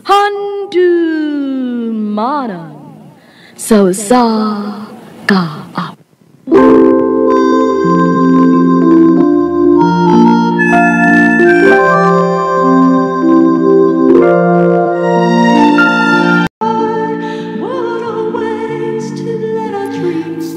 Handumanan sa usa ka awit.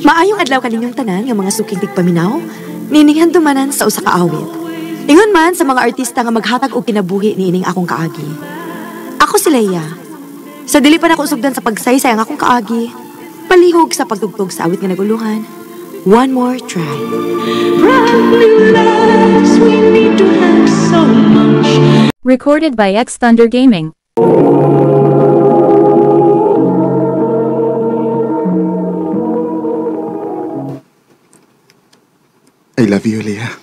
Maayong adlaw kaninyong tanan nga mga suking tigpaminaw, nining handumanan sa usa ka awit. Ingon man sa mga artista nga maghatag og kinabuhi niining akong kaagi. Ako si Leia. Sa dili pa nako sugdan sa pagsaysay ang akong kaagi, palihog sa pagtugtog sa awit nga naguluhan. One more try. Brand new lives, we need to have so much. Recorded by X Thunder Gaming. I love you, Leah.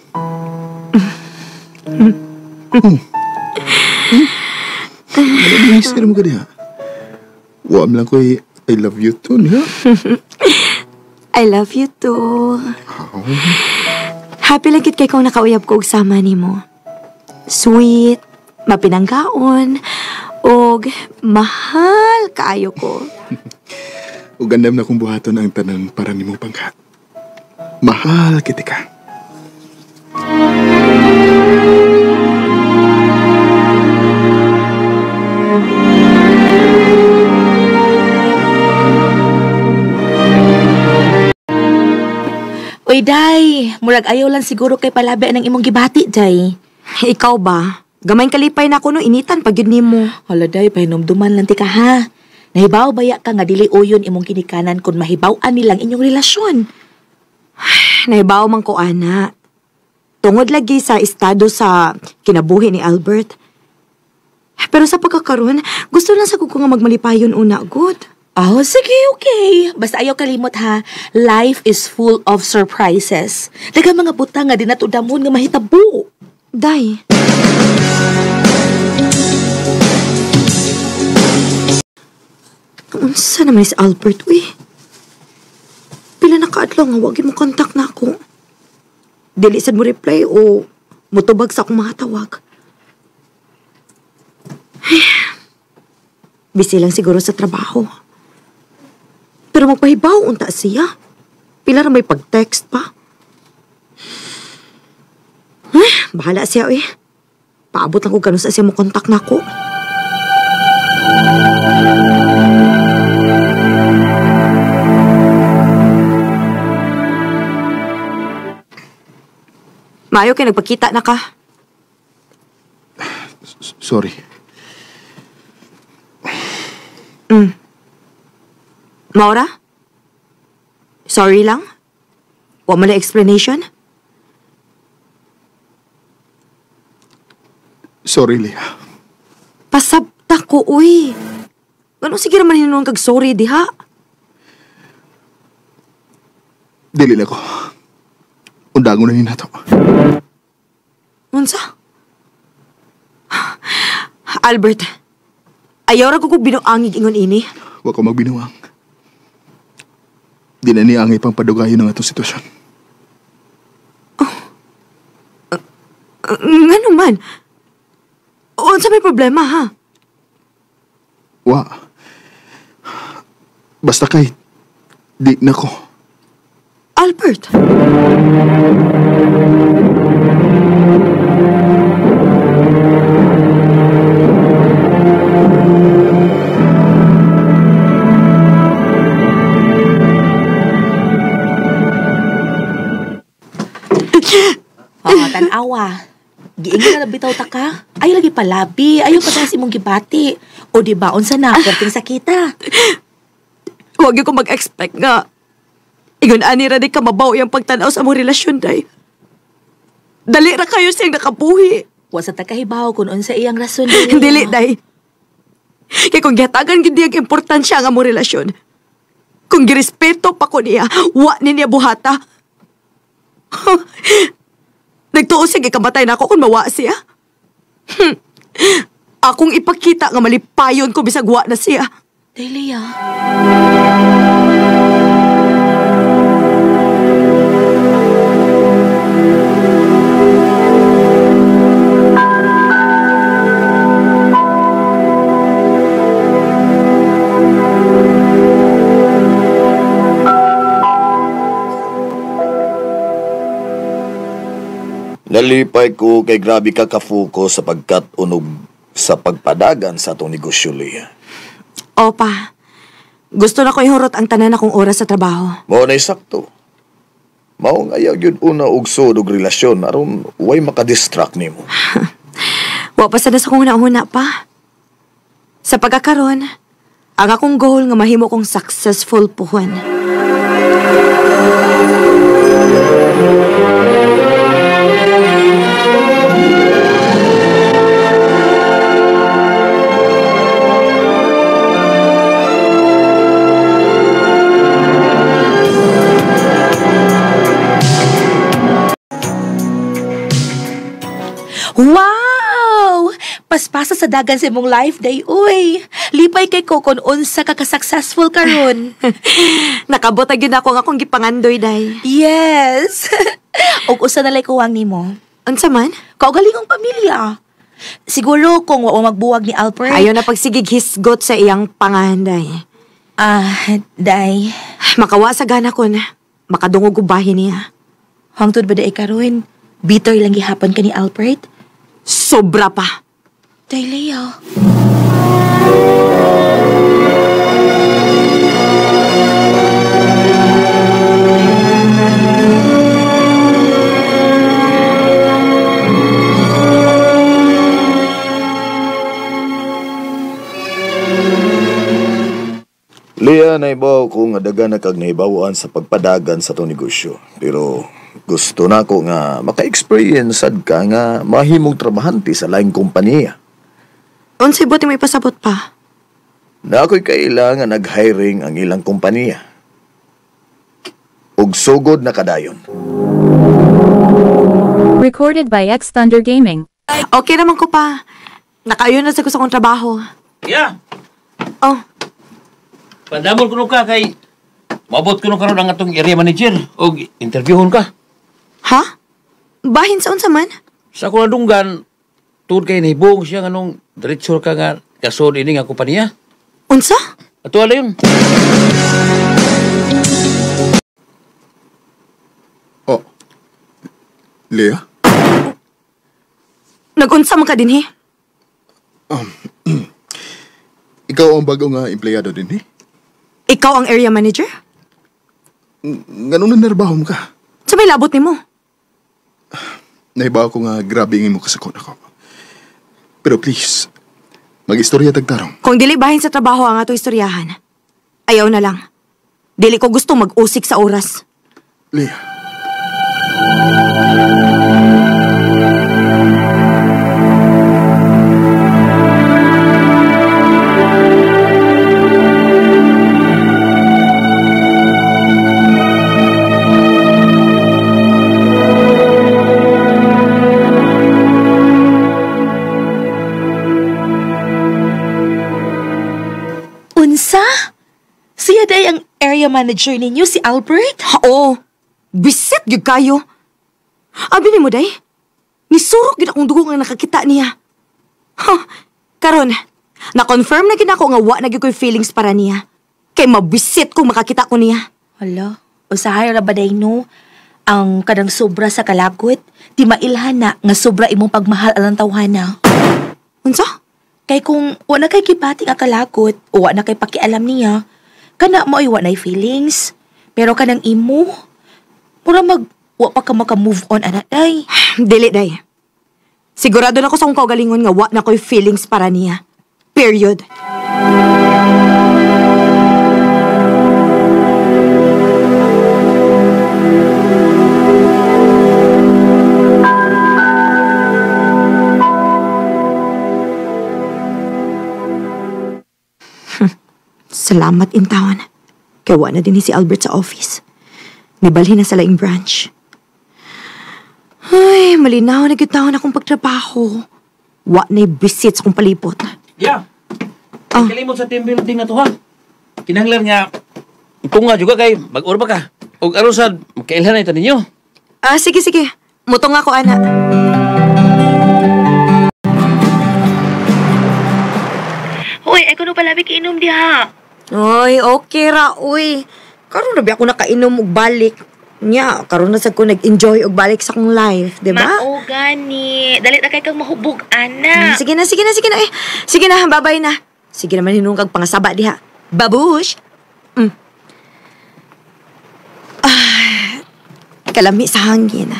Ano mo ka diha? Wa man lang ko I love you too, niya. I love you too. Oh. Happy lang kit kay kung nakauyab ko og sama nimo. Sweet, mapinanggaon, og mahal kaayo ko. Ug andam na kong buhaton ang tanan para nimo pangkat. Mahal kita ka. Uy, Day, murag ayaw lang siguro kay palabi ng imong gibati, Day. Ikaw ba? Gamay kalipay na ako no, initan pag yun nimo. Hala, Day, pahinumduman lang ti ka, ha? Nahibaw baya ka nga dili uyon imong kinikanan kung mahibaw-an nilang inyong relasyon. Nahibaw man ko, ana. Tungod lagi sa estado sa kinabuhi ni Albert. Pero sa pagkakaroon, gusto lang sa ko nga magmalipayon una, good. Oh, sige, okay. Basta ayaw kalimot ha. Life is full of surprises. Daghang mga butang nga di natudamon nga mahitabo. Day. Unsa naman si Albert, uy? Pila na kaadlaw nga wag mo kontak na ako. Dili sad mo reply o mutubag sa akong mga tawag. Ay, busy lang siguro sa trabaho. Pero magpahibaw unta siya. Pila ra may pag-text pa. Ay, bahala siya, eh. Paabot lang ko ganun sa siya mo kontak na ako. Maayo kay nagpakita na ka. Sorry. Maura? Sorry lang? Wa man na explanation? Sorry, Leah. Pasabta ko, uy. Ganun sige naman hinuon kag sorry, diha? Dili na ko. Undangon na ni nato. Unsa? Albert, ayaw ra ko kog binuangig ingon ini. Wa ko magbinuang. Di na niya ang ipang padugayon ng atong sitwasyon. Oh. Ngano man? Unsa may problema, ha? Wa. Basta kay, di na ko. Albert! Oh, tanawa. Giingon na bitaw ta ka. Ayaw lagi palabi. Ayaw pa sa imong gibati. O di ba, unsa na, perting sakita. Huwag ko mag-expect nga. Ingon ani ra di ka mabaw iyang pagtanaw sa among relasyon, day. Dali ra kayo siyang nakabuhi. Wa sa ta kahibaw kung unsa iyang rason. Dili, day. Kaya kung gihatagan gid niyang importansya ang among relasyon, kung girespeto pa ko niya, wa ni niya buhata. Nagtuo siya gikamatay na ako kung mawa siya. Akong ipakita nga malipayon ko bisag wa na siya. Dili, ah. Nalipay ko kay grabe ka ka-focus sa pagkat-unog sa pagpadagan sa atong negosyo, Leah. Opa, gusto na ko ihurot ang tanan akong oras sa trabaho. Mao na sakto. Mao nga ayaw yun una og sud og relasyon aron way makadistract nimo. Wa pa sada sa kong una-una pa. Sa pagkakaron, ang akong goal nga mahimo kong successful puhon. Wow! Paspasa sa dagan sa imong life day, uy. Lipay kay ko kung unsa ka ka-successful karon. Nakabot gyud ako ang akong gipangandoy, day. Yes. Og usa na lay kuwang nimo. Unsa man? Kaugalingong pamilya. Siguro kung wa magbuwag ni Albert. Ayaw na pagsigig hisgot sa iyang panganday. Ah, day. Makawa sa gana ko na. Makadungog og bahin niya. Hangtod ba day karon? Bitter lang gihapon ka ni Albert? Sobra pa. Day, Leo. Lea, naibaw ko nga dagan na kag nahibawan sa pagpadagan sa itong negosyo. Pero gusto na ko nga maka-experience sad ka nga mahimong trabahante sa laing kompanya. Unsay buti may pasabot pa? Na ako'y kailangan nag-hiring ang ilang kompanya. Ug sugod na kadayon. Recorded by X Thunder Gaming. Okay naman ko pa. Nakaayon na sa gusto kong trabaho. Yeah. Oh. Pandamol kuno ka kay maabot kuno karon ang atong area manager og interviewon ka. Ha? Bahin sa unsa man? Sa akong nadunggan, tuod kay nahibong siya nganong diretso ka nga kasod ini nga kompanya. Unsa? Ato ala yun. Oh. Lea? Nagunsa man ka dinhi? Ikaw ang bago nga empleyado dinhi? Ikaw ang area manager? Nganong nanerbaho mo ka? Sa may labot nimo? Nahibaw ko nga grabe ingin mo kasakon ako. Pero please, mag-istorya tagtarong. Kung dili bahin sa trabaho ang ato istoryahan, ayaw na lang. Dili ko gusto mag-usik sa oras. Lea. Unsa? Siya day ang area manager ninyo, si Albert? Oo. Bisit gyud kayo. Abi nimo day? Nisurok gyud akong dugo nga nakakita niya. Huh. Karon, na-confirm na gyud ako nga wa na gyud ko'y feelings para niya. Kay mabisit kung makakita ko niya. Hala, usahay ra ba day no? Ang kadang sobra sa kalagot, di mailhan na nga sobra imong pagmahal alang tawhana. Unsa? Kay kung wa na kay gibati nga kalagot, o wa na kay pakialam niya, kana mo ay wa na'y feelings. Pero kanang imo, mura mag wa pa ka maka-move on ana day. Dili day. Sigurado na ko sa akong kaugalingon nga wa na ko'y feelings para niya. Period. Salamat in taon. Kaya wa na din si Albert sa office. Nibalhin na sa laing branch. Ay, malinaw na gyud taon akong pagtrabaho. Wa na'y bisit sa akong palipot. Yeah. Oh. Kalimot sa team building na to ha. Kinahanglan nga tunga juga kay mag-urba ka. Og aron sad makailhan na ito ninyo. Ah, sige sige. Mutong ako ana. Hoy, ay kuno palabi kiinom diha. Oy, okay ra, uy. Karon na ba ako nakainom og balik. Nya, karon na sad ko nag-enjoy og balik sa akong life, di ba? Mao gani. Dali na kay kang mahubog ana. Sige na, sige na, sige na. Eh, sige na, babay na. Sige naman hinung kag pangasaba diha. Babush! Ah, kalami sa hangin.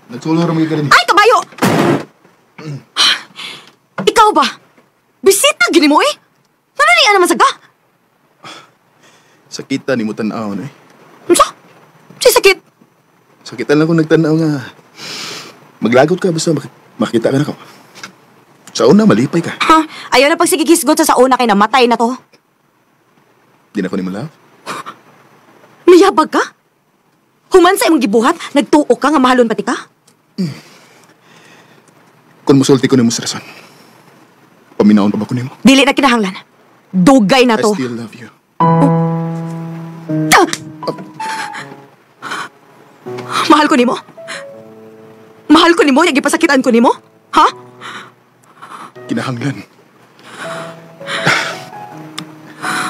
Nagsulo ra mga ganin. Ay, kabayo! Ikaw ba? Bisita gini mo eh? Ano niya naman sa ka? Sakita ni mo tan-aw eh. Unsa? Si sakit. Sakitan lang kung nagtanaw nga. Maglagot ka basta makita ka na ko. Sa una, malipay ka. Ha? Ayaw na pagsigigisgot sa una kay namatay na to. Di na ko ni mo love. Niyabag ka? Human sa imong gibuhat, nagtuo ka nga mahalon pati ka? Kung musulti ko nimo sa rason, paminaon pa ba ko nimo? Dili na kinahanglan. Dugay na I to. still love you. Ah! Mahal ko nimo. Mahal ko nimo, gipasakitan ko nimo. Ha? Kinahanglan.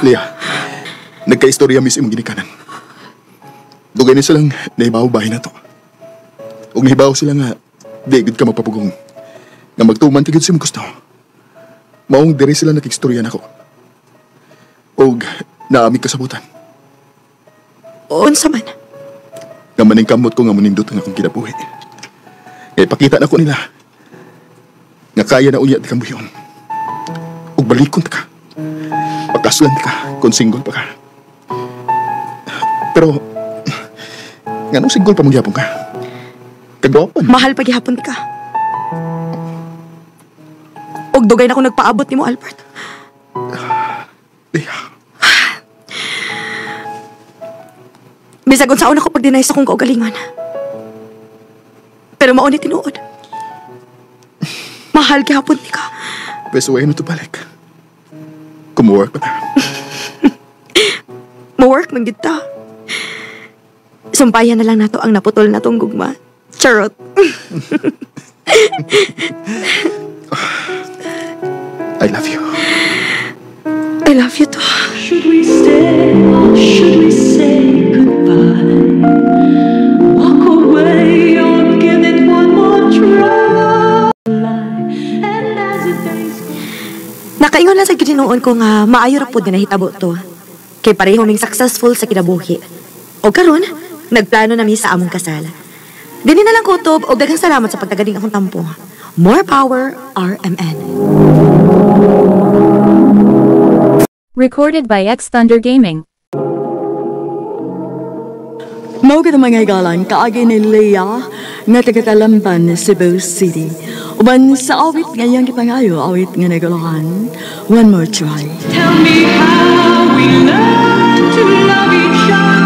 Leah, nagka-istorya mis imong ginikanan. Dugay ni silang nahibaw bahay na to. Ug nahibaw sila nga di gud ka magpapugong. Nga magtuman ka gud sa imong gusto. Maong diri sila nakigstorya nako. Og naami kasabutan. Unsa man? Nga maningkamot ko nga munindot ang akong kinabuhi. Kaya ipakita na ko nila nga kaya na unya di kang buhion. Ug balikon ta ka. Pagkaslan ka kung single pa ka. Pero nganong single pa magyapon ka? Kagwapan. Mahal pa gihapon ka. Og dugay na ko nagpaabot nimo, Albert. Leah, Bisag unsaon ako pag-deny sa akong kaugalingon. Pero mao ni tinuod. Mahal gihapon ni ka. Best way na to balik. Kumuwork pa ta. Mo-work man gid ta. Sumpayan na lang nato ang naputol na tong gugma. Charot. I love you. I love you too. Should we stay or should we say goodbye? Walk away or give it one more try. And as the days go Nakaingon lang sa ginoon ko nga maayo ra pod nga nahitabo to. Kay pareho ming successful sa kinabuhi. O karon, nagplano na mi sa among kasal. Dini na lang kutob og daghang salamat sa pagtagaling akong tampo. More power, RMN. Recorded by X Thunder Gaming. Mao gid ang mga higalan kaagi ni Leah nga taga-Talamban, Cebu City. Uban sa awit nga iyang gipangayo, awit nga naguluhan. One more try. Tell me how we learn to love each other.